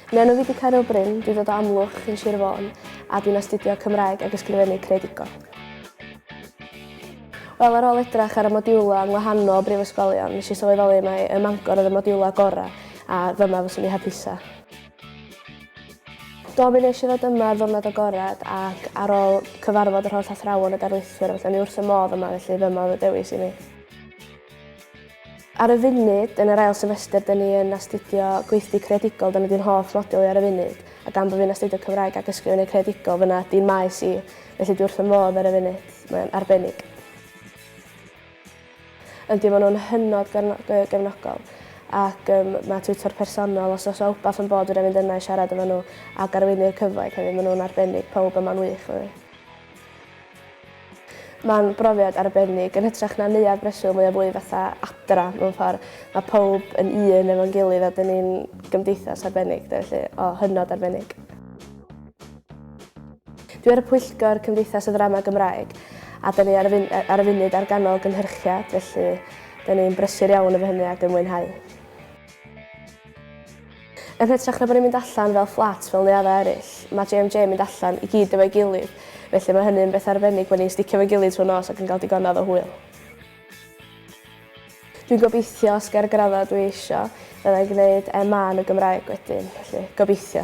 Fy enw fi 'di Caryl Bryn, dwi'n dod o Amlwch yn Sir Fôn a dwi'n astudio Cymraeg ac Ysgrifennu Creadigol. Wel, ar ôl edrach ar y modiwlau yng ngwahanol brifysgolion, nes i sylweddoli mai ym Mangor oedd y modiwlau gorau a fyma fyswn i hapusa. Do, mi wnes i ddod yma ar ddiwrnod agored ac ar ôl cyfarfod yr holl athrawon a darlithwyr a felly o'n i wrth fy modd yma felly fyma oedd y dewis i mi. Ar y funud, yn yr ail semester, dyn ni yn astudio gweithdy creadigol, dyna di'n hoff modiwl i ar y funud, a gan bod fi'n astudio Cymraeg ac Ysgrifennu Creadigol, fyna di'n maes i, felly dwi wrth fy modd ar y funud, mae'n arbennig. Yndi, maen nhw'n hynod gefnogol, ac um, mae tiwtor personol, os oes wbath yn bod, fedra i fynd yna i siarad efo nhw ac arweinydd cyfoeth hefyd, maen nhw'n arbennig, pawb yma'n wych. Mae'n brofiad arbennig, yn hytrach na neuadd breswyl mae o fwy fatha adra mewn ffordd. Mae pawb yn un efo'n gilydd a 'dyn ni'n gymdeithas arbennig de felly o hynod arbennig. Dwi ar y pwyllgor Cymdeithas y Ddrama Gymraeg a 'dyn ni ar y fun- ar y funud ar ganol gynhyrchiad felly 'dyn ni'n brysur iawn efo hynny ac yn mwynhau. Yn hytrach na bod ni'n mynd allan fel fflat fel neuaddau eraill, mae JMJ yn mynd allan i gyd efo'i gilydd, felly mae hynny'n beth arbennig bod ni'n sticio efo'n gilydd trwy'r nos ac yn cael digonedd o hwyl. Dwi'n gobeithio os ga'r graddau dwi eisio, fydda i'n gwneud MA yn y Gymraeg wedyn, felly gobeithio.